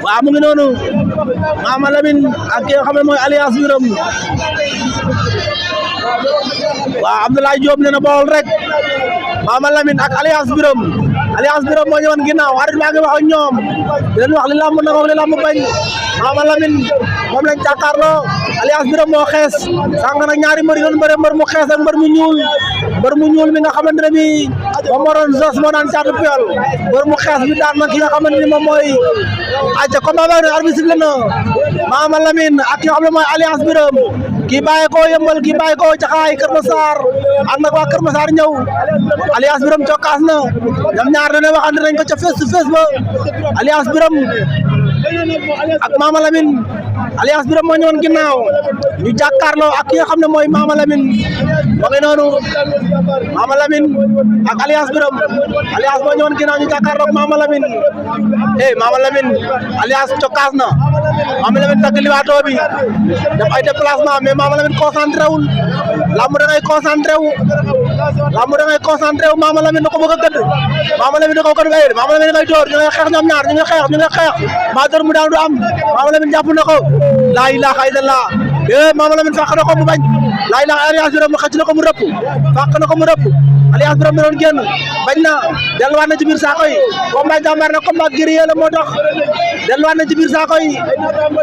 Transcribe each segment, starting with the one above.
waaw mu ngi noonu Mama Lamine ak ki nga xam ne mooy Alliance Birame waaw Abdoulaye Diop nee na Bawol rek Mama Lamine ak Alliance Birame moo ñëwoon ginnaaw arbitre baa ngi wax ak ñoom di leen wax li lamb na li lamb bañ Mama Lamine moom lañ jàkkaarloo Alliance Birame moo xees sànq nag ñaari mbër yi doon bëre mbër mu xees ak mbër mu ñuul mi nga xamante ne bii moom moo doon Zos moo daan Caatu Puyol mbër mu xees bi daan na ki nga xamante ni moom mooy acca combat ba arbitre sifflé na Mama Lamine ak ki nga xam ne mooy Alliance Birame kii bàyyi ko Yëmbal kii bàyyi ko Jaxaay Kër Massar ànd ak waa Kër Massar ñëw Alliance Birame cokkaas na ñoom ñaar dañoo waxante nañ ko ca face to face ba Alliance Birame ak Mama Lamine Alliance Birame moo ñëwoon ginnaaw ñu jàkkaarloo ak ki nga xam ne mooy Mama Lamine ba ngi noonu Mama Lamine ak Alliance Birame Alliance moo ñëwoon ginnaaw ñu jàkkaarloo ak Mama Lamine Mama Lamine Alliance cokkaas na Mama Lamine tagg liwaatoo bi def ay déplacement mais Mama Lamine concentré wul lamb da ngay concentré wu Mama Lamine da ko bëgg a gëdd Mama Lamine da ko gëdd ngay Mama Lamine ngay door ñu ngay xeex ñoom ñaar ñu ngay xeex maa door mu daan du am Mama Lamine jàpp na ko laa ilaaha illallah Mama Lamine fàq na ko mu bañ laa ilaaha Alliance Birame mu xëcc na ko mu rëpp fàq na ko mu rëpp Alliance Birame doon génn bañ na delluwaat na ci biir saako yi combat jàmbaar na combat guerrier la moo tax delluwaat na ci biir saako yi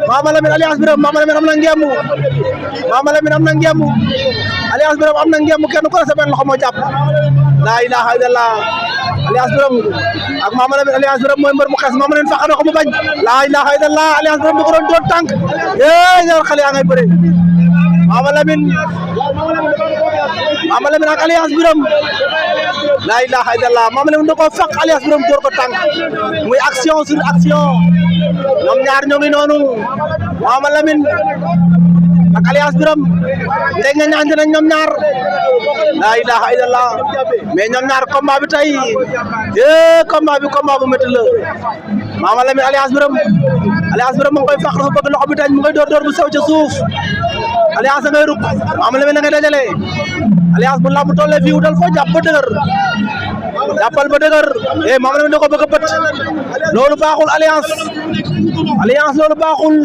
Mama Lamine Alliance Birame Mama Lamine am na ngembu Alliance Birame am na ngembu kenn ku ne sa benn loxo moo jàpp laa ilaaha illallah Alliance Birame ak Mama Lamine Alliance Birame mooy mbër mu xees Mama Lamine fàq na ko mu bañ laa ilaaha illallah Alliance Birame di ko doon doon tànk ñaar xale yaa ngay bëre Mama Lamine ak Alliance Birame laa ilaaha illallah Mama Lamine da koo fàq Alliance Birame door ko tànk muy action sur action ñoom ñaar ñoo ngi noonu Mama Lamine ak Alliance Birame ndeg nga ñaante nañ ñoom ñaar laa ilaaha illallah mais ñoom ñaar combat bi tey combat bu métti la Mama Lamine Alliance Birame mu ngi koy fàq dafa bëgg loxo bi tey mu ngay door bu sew ca suuf Alliance ngay ruk Mama Lamine ngay dajale Alliance bu lamb tollee fii wutal foo jàpp ba dëgër jàppal ba dëgër Mama Lamine da ko bëgg a bët loolu baaxul Alliance loolu baaxul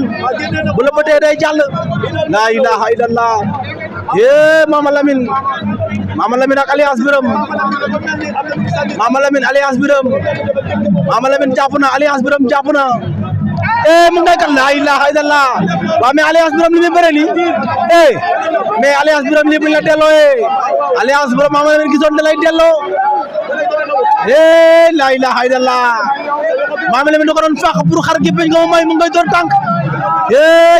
bu la bëtee day jàll laa ilaaha illallah Mama Lamine ak Alliance Birame Mama Lamine Alliance Birame Mama Lamine jàpp na Alliance Birame jàpp na mu ngay kat laa ilaaha illallah waaw mais Alliance Birame li muy bëre nii mais Alliance Birame lii buñ la delloo Alliance Birame Mama Lamine gisoon da lay delloo laa ilaaha illallah Mama Lamine da ko doon fàq pour xar gi bañ nga may mu ngay door tànk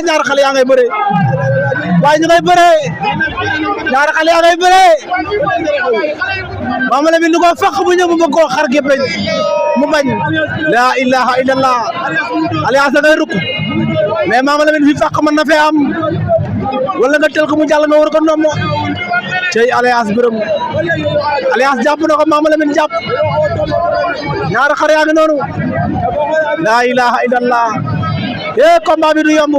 ñaar xale yaa ngay bëre waaye ñu ngay bëre ñaar xale yaa ngay bëre Mama Lamine du ko fàq bu ñëw mu bëgg koo xar gi bañ mu bañ laa ilaaha illallah Alliance da ngay rukk mais Mama Lamine fi fàq mën na fee am wala nga tel ko mu jàll nga war ko nommo cey Alliance Birame Alliance jàpp na ko Mama Lamine jàpp ñaar xar yaa ngi noonu laa ilaaha illallah combat bi du yomb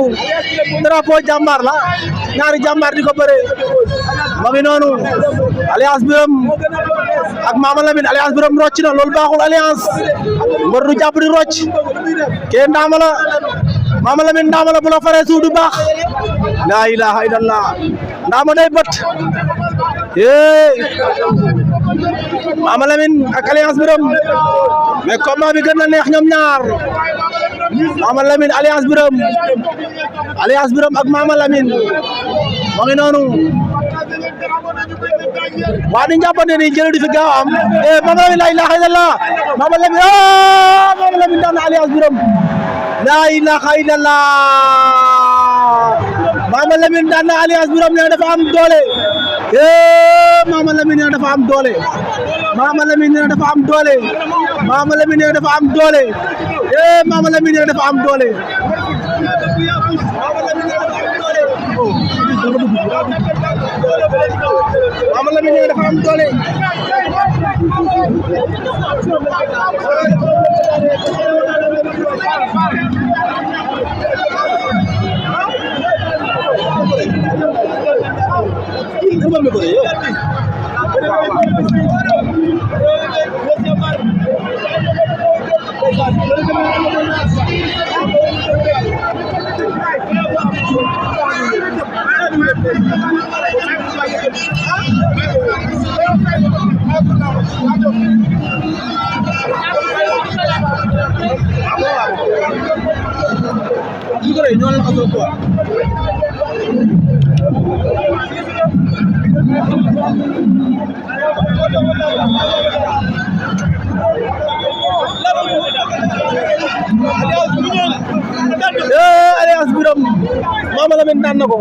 drapeau jàmbaar la ñaari jàmbaar di ko bëre ma ngi noonu Alliance Birame ak Mama Lamine Alliance Birame rocc na loolu baaxul Alliance mbër du jàpp di rocc kee ndaama la Mama Lamine ndaama la bu la faree suuf du baax laa ilaaha illallah ndaama day bët Mama Lamine ak Alliance Birame mais combat bi gën na neex ñoom ñaar Mama Lamine Alliance Birame ak Mama Lamine ma ngi noonu waa di njàppante ni jël di fi gaaw am Mama Lamine la ilaha illallah Mama Lamine daan na Alliance Birame la ilaha illallah Mama Lamine daan na Alliance Birame ne dafa am doole Mama Lamine ne dafa am doole Mama Lamine ne dafa am doole Mama Lamine ne dafa am doole Mama Lamine ne dafa am doole Mama Lamine ne dafa am doole Alliance Birame Mama Lamine daan na ko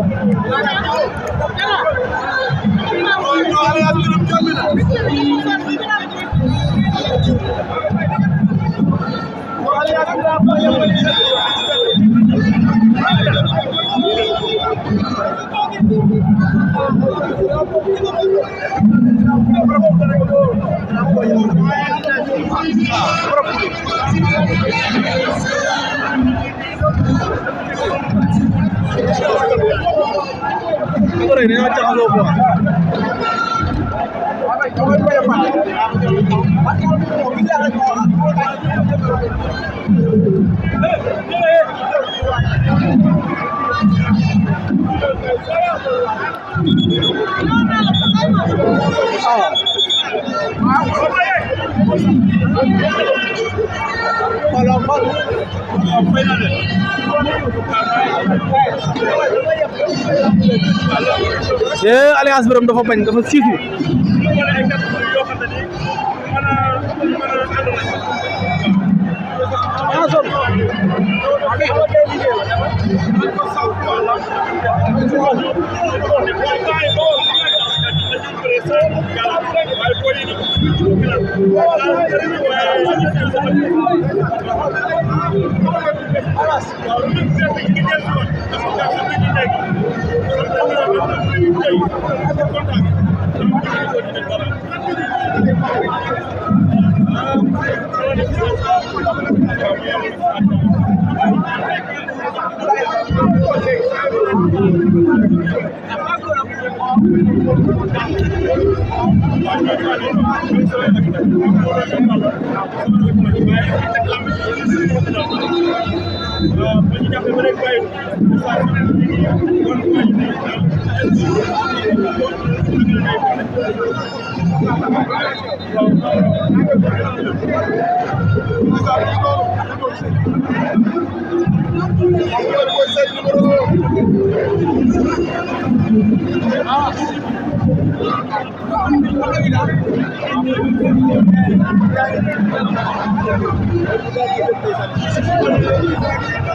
Alliance Birame dafa bañ dafa siisu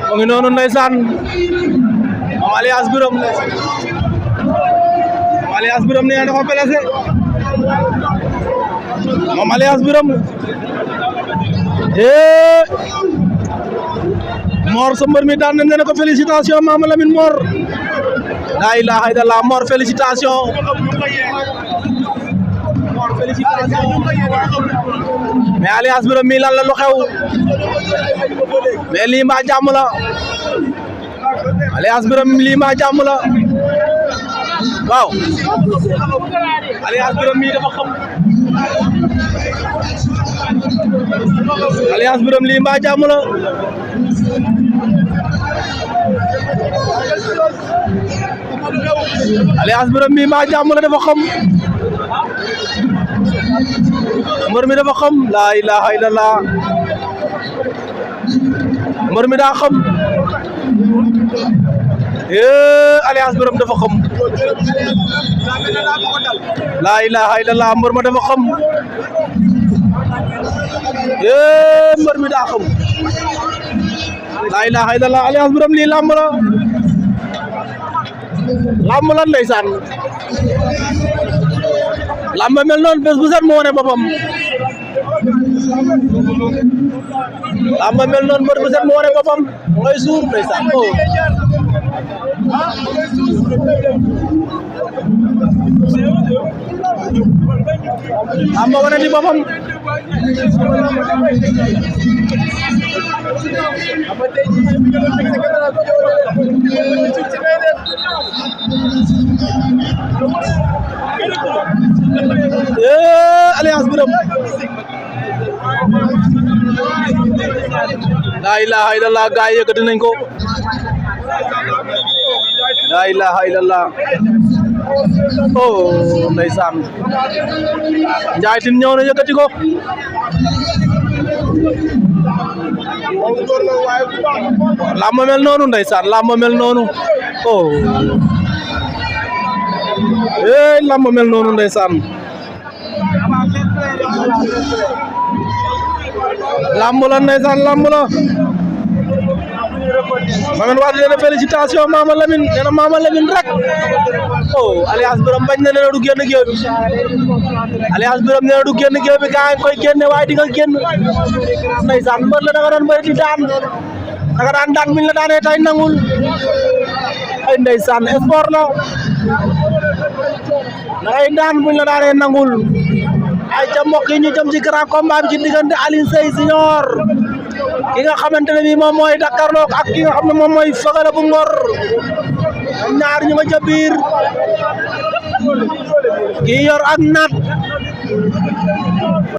mo ngi noonu ndeysaan moom Alliance Birame nee na dafa blessé moom Alliance Birame Mor sa mbër mi daan na ko félicitation Mama Lamine Mor la ilaha illallah Mor félicitation mais Alliance Birame mi lan la lu xew mais lii mbaa jàmm la Alliance Birame lii mbaa jàmm la waaw Alliance Birame mi dafa xam Alliance Birame lii mbaa jàmm la Alliance Birame mi mbaa jàmm la dafa xam mbër mi dafa xam la ilaha illallah mbër mi daa xam Alliance Birame dafa xam la ilaha illallah mbër ma dafa xam mbër mi daa xam la ilaha illallah Alliance Birame lii làmb la làmb lan ndeysaan làmb mel noonu bés bu set mu wone boppam làmb mel noonu bés bu set mu wone boppam ngay suur ndeysaan làmb wane di boppam Alliance Birame la ilaha illallah gaay yëkkati nañ ko la ilaha illallah oh ndeysaan Ndiaye Tine ñëw na yëkkati ko lamb mel noonu ndeysaan lamb mel noonu oh lamb mel noonu ndeysaan lamb la ndeysaan lamb la Mamane Wade nee na félicitation Mama Lamine nee na Mama Lamine rek oh Alliance Birame bañ na nee na du génn géew bi Alliance Birame nee na du génn géew bi gaa ngi koy génne waaye di nga génn ndeysaan mbër la da nga doon bëri di daan da nga daan buñ la daanee tay nangul ay ndeysaan sport la da ngay daan buñ la daanee nangul ay ca mbokk yi ñu jëm ci grand combat bi ci diggante Alioune Seye Junior ki nga xamante ne bii moom mooy Dakarlo ak ki nga xam ne moom mooy Feugeula bu Ngor ñaar ñu nga ca biir ki yor ak naat